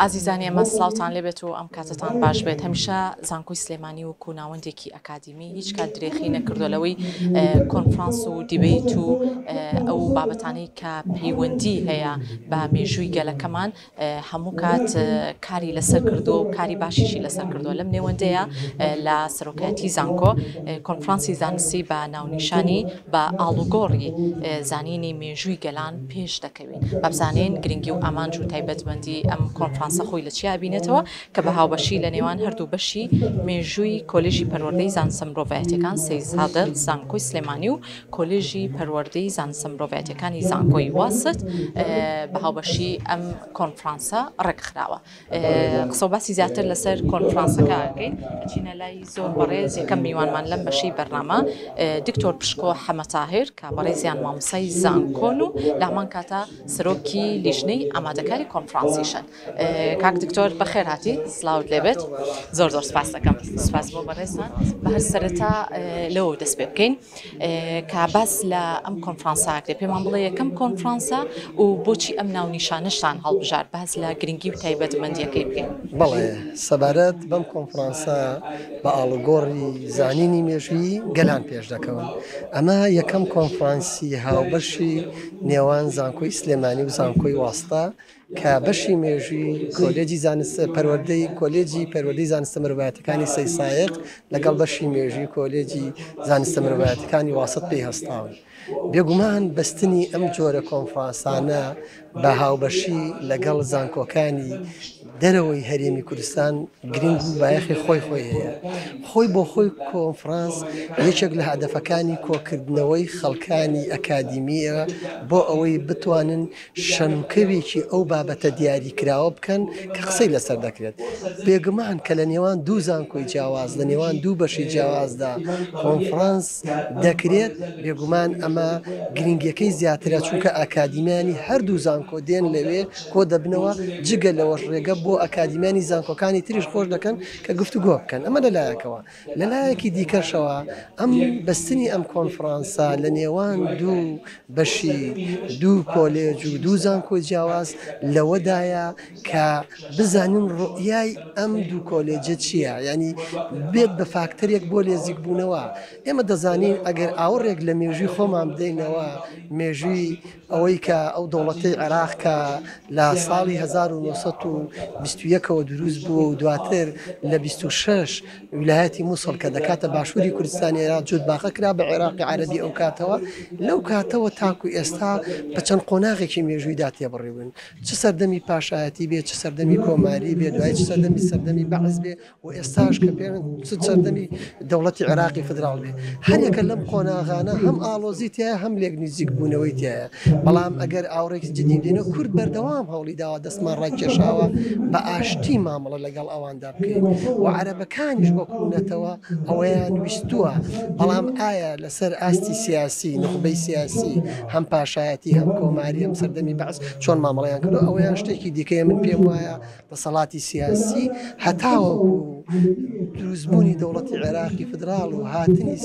ئازیزانی ئێمە سڵاوتان لێبێت و ئەم کاتەتان باش بێت. هەمیشە زانکۆی سلێمانی وەکو ناوەندێکی ئەکادیمی هیچ کات درێخی نەکردووە لەوەی کۆنفرانس و دیبەیت و ئەو بابەتانەی کە پەیوەندی هەیە بە مێژووی گەلەکەمان هەموو کات کاری لەسەر کردووە و کاری باشیشی لەسەر کردووە. لەم نێوەندەیە لە سەرۆکایەتی زانکۆ کۆنفرانسی زانستی بە ناونیشانی بە ئاڵوگۆڕی زانینی مێژووی گەلان پێش دەکەوین. با بزانین گرنگی و ئامانج و تایبەتمەندی ئەم کۆنفرانسە خۆی لە چیا ئەبینێتەوە کە بە هاوبەشی لە نێوان هەردوو بەشی مێژووی کۆلێژی پەروەردەی زانستە مرۆڤایەتیەکان سەیدسادق زانکۆی سلێمانی و کۆلێژی پەروەردەی زانستە مرۆڤایەتیەکانی زانکۆی واسط بە هاوبەشی ئەم کۆنفرانسە ڕێکخراوە. قسە و باسی زیاتر لەسەر کۆنفرانسەکە ئەکەین. ئەچینە لای زۆر بەڕێز یەکەم میوانمان لەم بەشەی بەرنامە دکتۆر پشکۆ حەمەتاهیر کە بەڕێزیان مامۆستای زانکۆن و لە هەمان کاتا سەرۆکی لیژنەی ئامادەکاری کۆنفرانسیشن. کاک دکتۆر بەخێر هاتی، سڵاوت لێبێت. زۆر زۆر سپاس دەکەم. سپاس بۆ بەڕێزتان. بە هەر سەرەتا لەوە دەست پێ بکەین کە باس لە ئەم کۆنفرانسە ئەکرێ، پێمان بڵێ یەکەم کۆنفرانسە و بۆچی ئەم ناونیشانەشتان هەڵبژارد، باس لە گرنگی و تایبەتمەندییەکەی بکەین. بەڵێ، سەبارەت بەم کۆنفرانسە بە ئاڵوگۆڕی زانینی مێژوویی گەلان پێش دەکەون. ئەمە یەکەم کۆنفرانسی هاوبەشی نێوان زانکۆی سلێمانی و زانکۆی واستە کە بەشی مێژووی کۆلێجی زانست پەروەردەی کۆلێجی پەروەردەی زانستە مرۆڤایەتەکانی سەیسایق لەگەڵ بەشی مێژووی کۆلێجی زانستە مرۆڤایەتەکانی واسط پێی هەستاون. بێگومان بەستنی ئەم جۆرە کۆنفرانسانە بە هاوبەشی لەگەڵ زانکۆکانی دەرەوەی هەرێمی کوردستان گرنگ و بایەخی خۆی خۆی هەیە. خۆی بۆ خۆی کۆنفرانس یەکێک لە هەدەفەکانی کۆکردنەوەی خەڵکانی ئەکادیمییە بۆ ئەوەی بتوانن شەنوکەوێکی ئەو بابەتە دیاریکراوە بکەن کە قسەی لەسەر دەکرێت. بێگومان کە لە نێوان دوو زانکۆی جیاواز، لە نێوان دوو بەشی جیاوازدا کۆنفرانس دەکرێت، بێگومان ئەمە گرنگیەکەی زیاترە، چونکە ئەکادیمیانی هەردوو زانکۆ دێن لەوێ کۆدەبنەوە، جگە لەوەش ڕێگە بۆ ئەکادیمیانی زانکۆکانی تریش خۆش دەکەن کە گفتوگۆ بکەن. ئەمە لە لایەکەوە. لە لایەکی دیکەشەوە ئەم بەستنی ئەم کۆنفرانسە لە نێوان دوو بەشی دوو کۆلێج و دوو زانکۆی جیاواز لەوەدایە کە بزانین ڕوئیای ئەم دوو کۆلێجە چییە، یانی بێت بە فاکتەرێک بۆ لێزیکبوونەوە. ئێمە دەزانین ئەگەر ئاوڕێک لە مێژووی خۆمان بدەینەوە، مێژووی ئەوەی کە ئەو دەوڵەتەی عێراق کە لە ساڵی 1921 ەوە دروست بووە و دواتر لە 26 ویلایەتی موسڵ کە دەکاتە باشووری کوردستانی عێراق جووت باخە کرا بە عێراقی عەرەبی ئەو کاتەوە، لەو کاتەوە تاکو ئێستا بە چەند قۆناغێکی مێژوویدا تێبڕیون، چ سەردەمی پاشایەتی بێ، چ سەردەمی کۆماری بێ، دوای چ سەردەمی سەردەمی بەعس بێ و ئێستاش کە پێ چ سەردەمی دەوڵەتی عێراقی فیدراڵ بێ. هەریەکە لەم قۆناغانە هەم ئاڵۆزی تیایە هەم لێک نزیک بوونەوەی تیایە. بەڵام ئەگەر ئاوڕێکی جدی بدەینەوە کورد بەردەوام هەوڵی داوە دەستمان ڕاکێشاوە بە ئاشتی مامەڵە لەگەڵ ئەواندا بکەین و عەرەبەکانیش وەکو نەتەوە ئەوەیان ویستووە. بەڵام ئایا لەسەر ئاستی سیاسی، نوخبەی سیاسی، هەم پاشایەتی هەم کۆماری هەم سەردەمی بەعس چۆن مامەڵەیان کردووە ئەوەیان شتێکی دیکەیە. من پێم وایە دەسەڵاتی سیاسی هەتاوەکو دروستبوونی دەوڵەتی عێراقی فیدراڵ و هاتنی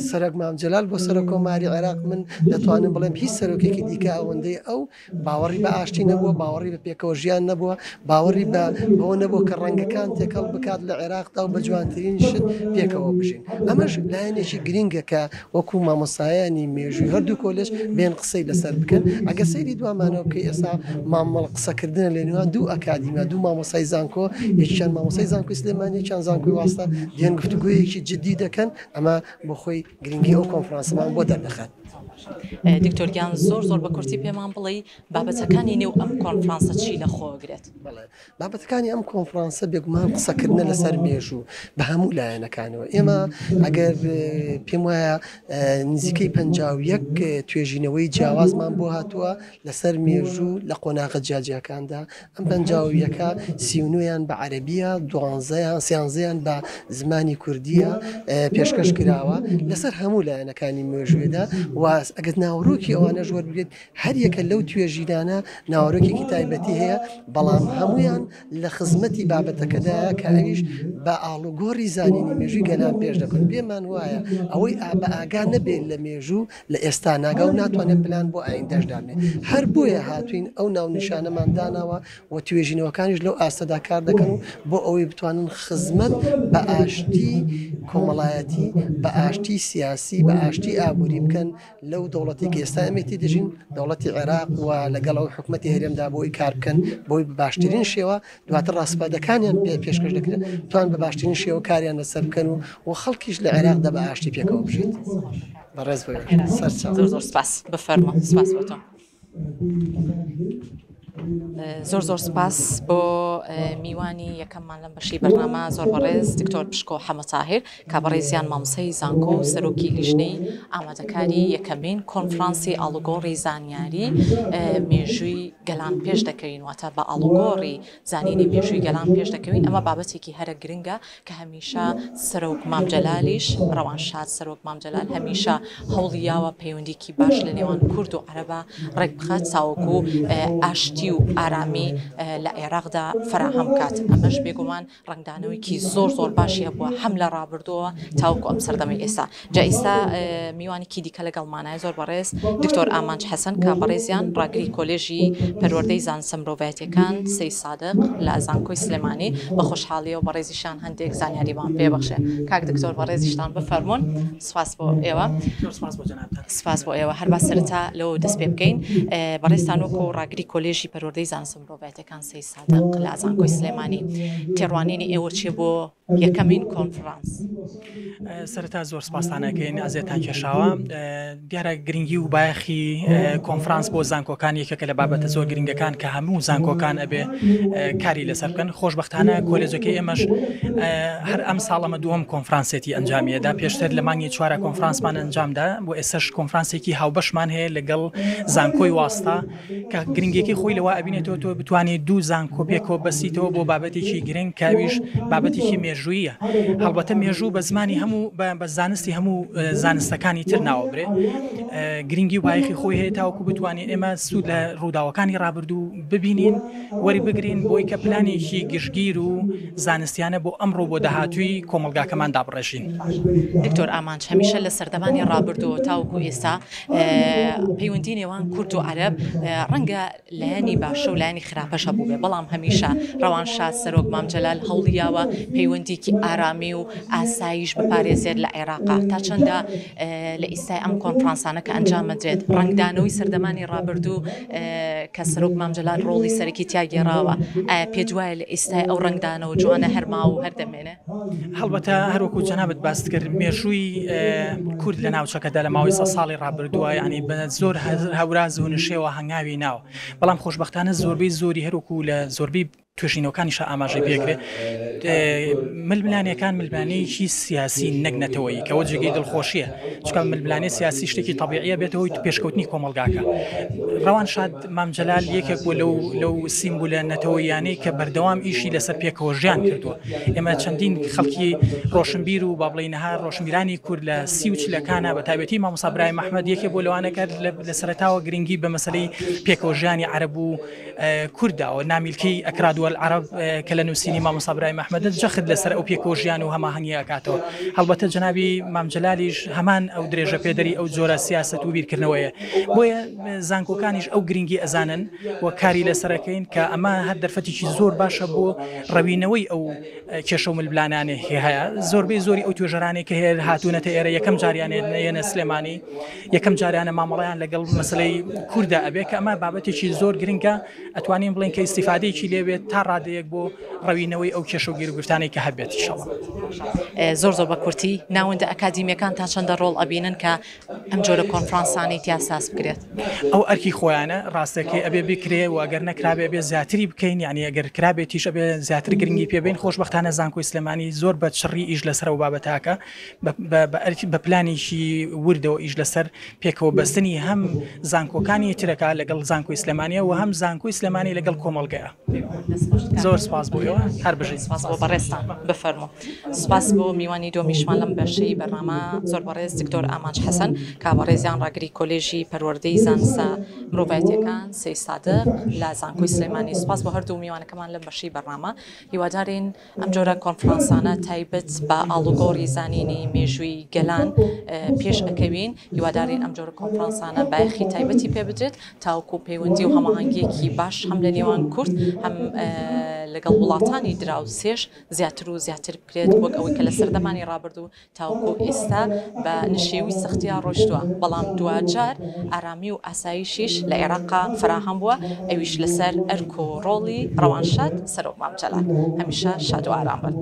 سەرۆک مام جەلال بۆ سەرۆک کۆماری عێراق من دەتوانم بڵێم هیچ سەرۆکێکی دیکە ئەوەندەی ئەو باوەڕی بە ئاشتی نەبووە، باوەڕی بە پێکەوە ژیان نەبووە، باوەڕی بە بەوە نەبووە کە ڕەنگەکان تێکەڵ بکات لە عێراقدا و بە جوانترین شت پێکەوە بژین. ئەمەش لایەنێکی گرینگە کە وەکو مامۆستایانی مێژووی هەردوو کۆلێژ بێن قسەی لەسەر بکەن. ئەگەر سەیری دوامانەوە بکەی ئێستا مامەڵ قسەکردنە لە نێوان دوو ئەکادیمیا، دوو مامۆستای زانکۆ، یەکیان مامۆستای زانکۆی سلێمانی، یەکیان زانکۆی واستە، دێن گفتوگۆیەکی جدی دەکەن، ئەمە بۆ خۆی گرنگی ئەو کۆنفرانسەمان بۆ دەردەخات. دکتۆر گیان زۆر زۆر بە کورتی پێمان بڵێی بابەتەکانی نێو ئەم کۆنفرانسە چی لە خۆ ئەگرێت؟ بەڵێ بابەتەکانی ئەم کۆنفرانسە بێگومان قسەکردنە لەسەر مێژوو بە هەموو لایەنەکانەوە. ئێمە ئەگەر پێم وایە نزیکەی 51 توێژینەوەی جیاوازمان بۆ هاتووە لەسەر مێژوو لە قۆناغە جیاجیاکاندا، ئەم 51ە 39یان بە عەرەبیە، دوانزەیان سیانزەیان بە زمانی کوردیە پێشکەش کراوە لەسەر هەموو لایەنەکانی مێژووێدا و ئەگەر ناوەرۆکی ئەوانەش وەربگرێت هەر یەکە لەو توێژینانە ناوەرۆکێکی تایبەتی هەیە، بەڵام هەموویان لە خزمەتی بابەتەکەدایە کە ئەویش بە ئاڵوگۆڕی زانینی مێژووی گەلان پێش دەکەون. پێمان وایە ئەوەی بە ئاگا نەبێت لە مێژوو لە ئێستا ناگا و ناتوانێت پلان بۆ ئایندەش دابنێت. هەر بۆیە هاتووین ئەو ناونیشانەمان داناوە و توێژینەوەکانیش لەو ئاستەدا کار دەکەن و بۆ ئەوەی بتوانن خزمەت بە ئاشتی کۆمەڵایەتی، بە ئاشتی سیاسی، بە ئاشتی ئابووری بکەن لەو دەوڵەتەی کە ئێستا ئێمە تێی دەژین، دەوڵەتی عێراق و لەگەڵ ئەو حکومەتی هەرێمدا بۆ ئەوەی کار بکەن بۆی بە باشترین شێوە دواتر ڕاسپاردەکانیان پێ پێشکەش دەکرێت توان بە باشترین شێوە کاریان لەسەر بکەن و و خەڵکیش لە عێراقدا بە ئاشتی پێکەوە بژیت. بەڕێز بۆ سەرچاو. زۆر زۆر سپاس بفەرموو سپاس بۆ تۆ. زۆر زۆر سپاس بۆ میوانی یەکەممان لەم بەشی بەرنامە زۆر بەڕێز دکتۆر پشکۆ حەمە تاهیر کە بەڕێزیان مامۆستای زانکۆ و سەرۆکی لیژنەی ئامادەکاری یەکەمین کۆنفرانسی ئاڵوگۆڕی زانیاری مێژووی گەلان پێش دەکەوین واتە بە ئاڵوگۆڕی زانینی مێژووی گەلان پێش دەکەوین ئەمە بابەتێکی هەرە گرنگە کە هەمیشە سەرۆک مام جەلالیش ڕەوانشاد سەرۆک مام جەلال هەمیشە هەوڵی یاوە پەیوەندیکی باش لە نێوان کورد و عەرەبا ڕێک بخات تاوەکو ئاشتی و ئارامی لە عێراقدا فەراهەم بکات ئەمەش بێگومان ڕەنگدانەوەیکی زۆر زۆر باشی هەبووە هەم لە ڕابردووە تاوەکو ئەم سەردەمەی ئێستا جا ئیستا میوانێکی دیکە لەگەڵمانایە زۆر بەڕێز دکتۆر ئامانج حەسەن کە بەڕێزیان ڕاگری کۆلێژی پەروەردەی زانستە مرۆڤایەتیەکان سەی سادق لە زانکۆی سلێمانی بە خۆشحاڵیەوە بەڕێزیشان هەندێک زانیاریمان پێ بەخشێ کاک دکتۆر بەڕێزیشتان بفەرموون سپاس بۆ ئێوە سپاس بۆ ئێوە هەر با سەرەتا لەوە دەست پێ بکەین بەڕێزتان وەکو ڕاگری کۆلێژی پەروەردەی زانستە مرۆڤایەتیەکان سەی سادق لە زانکۆی سلێمانی تێڕوانینی ئێوە چیە بۆ یەکەمین کۆنفرانس؟ سەرەتا زۆر سپاستان ئەکەین ئەزیەتان کێشاوە دیارە گرنگی و بایەخی کۆنفرانس بۆ زانکۆکان یەکێکە لە بابەتە زۆر گرنگەکان کە هەموو زانکۆکان ئەبێ کاری لەسەر بکەن خۆشببختانە کۆلێجەکەی ئێمەش هەر ئەم ساڵەمە دووەم کۆنفرانسێتی ئەنجامیەدا پێشتر لە مانگی چوارە کۆنفرانسمان ئەنجامدا بۆ ئێسش کۆنفرانسێکی هاوبەشمان هەیە لەگەڵ زانکۆی واستە کە گرنگیەکەی خۆی لەوە ئەبینێتەوە تۆ بتوانیت دوو زانکۆ پێکەوە بەسیتەوە بۆ بابەتێکی گرنگ کە ئەویش بابەتێکی مێژوویە هەڵبەتە مێژوو بە زمانی هەموو بە زانستی هەموو زانستەکانی تر ناوەبرێ گرنگی و بایەخی خۆی هەیە تاوەکو بتوانین ئێمە سوود لە ڕووداوەکانی ڕابردوو ببینین وەری بگرین بۆی کە پلانێکی گشتگیر و زانستیانە بۆ ئەمڕۆ بۆ داهاتووی کۆمەڵگاکەمان دابڕێژین. دکتۆر ئامانج هەمیشە لە سەردەمانی ڕابردووە تاوەکو ئێستا پەیوەندی نێوان کورد و عەرەب ڕەنگە لایەنی باشە و لایەنی خراپەش هەبووبێ، بەڵام هەمیشە ڕەوانشاد سەرۆک مام جەلال هەوڵیاوە پەیوەندیکی ئارامی و ئاسایش بپارێزێت لە عێراقا، تا چەندە لە ئیستای ئەم کۆنفرانسانە کە ئەنجام ئەدرێت ڕەنگدانەوەی سەردەمانی ڕابردوو کە سەرۆک مام جەلال ڕۆڵی سەرەکی تیا گێڕاوە، ئایا پێت وایە لە ئیستای ئەو ڕەنگدانەوە جوانە هەر ماوە و هەر دەمێنێ؟ هەڵبەتە هەروەکو جەنابت باست کرد مێژووی کورد لە ناوچەکەدا لە ماوەی سە ساڵی ڕابردووە یعنی بە زۆر هەوراز و نشێوە هەنگاوی ناوە بەڵام خۆشببختانە زۆربەی زۆری هەروەکو لە زۆربەی توێژینەوەکانیشە ئاماژەی پێکرێ ململانێکان ململانێیەکی سیاسی نەک نەتەوەیی کەەوە جێگەی دڵخۆشیە چکە ململانێ سیاسی شتێکی طببیعە بێتەوەی پێشکەوتنی کۆمەلگاکە ڕەوان شاد مام جەلال یەکێک بووە لەو لەو سیمبولە نەتەوەییانەی کە بەردەوام ئیشی لەسەر پێکەوە ژیان کردووە. ئێمە چەندین خەڵکی ڕۆشنبیر و با بڵێین نەها ڕۆشنبیرانی کورد لە سی و چلەکانە بە تایبەتی مامۆستا برایم ئەحمەد یەکێک بووە لەوانە کە لە سەرەتاوە گرنگی بە مەسەلەی پێکەوە ژیانی عەرەب و کورد داوە. نامیلکەی ئەکراد وەلعەرەب کە لە نووسینی مامۆستا برایم ئەحمەدە جەخت لەسەر ئەو پێکەوە ژیان و هەماهەنگیە ئەکاتەوە. هەڵبەتە جەنابی مام جەلالیش هەمان ئەو درێژەپێدەری ئەو جۆرە سیاسەت و بیرکردنەوەیە. بۆیە زانکۆکانیش ئەو گرنگی ئەزانن و کاری لەسەرەکەین کە ئەمە هەر دەرفەتێکی زۆر باشە بۆ ڕەوینەوەی ئەو کێشە و ململانانەی هەیە زۆربەی زۆری ئەو توێژەرانەی کە هەیە هاتوونەتە ئێرە یەکەم جاریانە یەنە سلێمانی یەکەم جاریانە مامەڵەیان لەگەڵ مەسلەی کووردا ئەبێ کە ئەمە بابەتێکی زۆر گرنگە ئەتوانین بڵێن کە ئیسیفادەیەکی لێبێت تا ڕادەیەک بۆ ڕەوینەوەی ئەو کێشە و گیروگرفتانەی کە هەبێت ئیشەڵا. زۆر زۆر بە کورتی ناوەندە ئەکادیمیەکان تا چەندە ڕۆڵ ئەبینن کە ئەم جۆرە کۆنفرانسانەی تیا ساز بکرێت؟ ئەو ئەرکی خۆیانە ڕاستەکەی ئەبێ بکرێ و ئەگەر نەکرابێ ئەبێ زیاتری بکەین یانی ئەگەر کرابێتیش ئەبێ زیاتر گرنگی پێ بەین خۆشبەختانە زانکۆی سلێمانی زۆر بە چڕی ئیش لەسەر ئەو بابەتە ئەکا بە ئەرکی بە پلانێکی وردەوە ئیش لەسەر پێکەوە بەستنی هەم زانکۆکانی ترەکە لەگەڵ زانکۆی سلێمانیە و هەم زانکۆی سلێمانی لەگەڵ کۆمەڵگەیە. زۆر سپاس بۆ ئێوە هەر بژین. سپاس بۆ بەڕێزتان بفەرموو. سپاس بۆ میوانی دووەمیشمان لەم بەشەی بەرنامە زۆر بەڕێز دکتۆر ئامانج حەسەن کە بەڕێزیان ڕاگری کۆلێژی پەروەردەی زانستە مرۆڤایەتیەکان سەی سادق لە زانکۆی سلێمانی. سپاس بۆ هەردوو میوانەکەمان لەم بەشەی بەرنامە. هیوادارین ئەم جۆرە کۆنفرانسانە تایبەت بە ئاڵوگۆڕی زانینی مێژووی گەلان پێش ئەکەوین. هیوادارین ئەم جۆرە کۆنفرانسانە بایەخی تایبەتی پێ بدرێت تاوەکو پەیوەندی و هەماهەنگیەکی باش هەم لە نێوان کورد هەم لەگەڵ وڵاتانی دراوسێش زیاتر و زیاتر بکرێت وەک ئەوەی کە لە سەردەمانی ڕابردوو تاوەکو ئێستا بە نشێوی سەختیا ڕۆیشتووە، بەڵام دواجار ئارامی و ئاسایشیش لە عێراقا فەراهەم بووە، ئەویش لەسەر ئەرک و ڕۆڵی ڕەوانشاد سەرۆک مام جەلال. هەمیشە شاد و ئارام بن.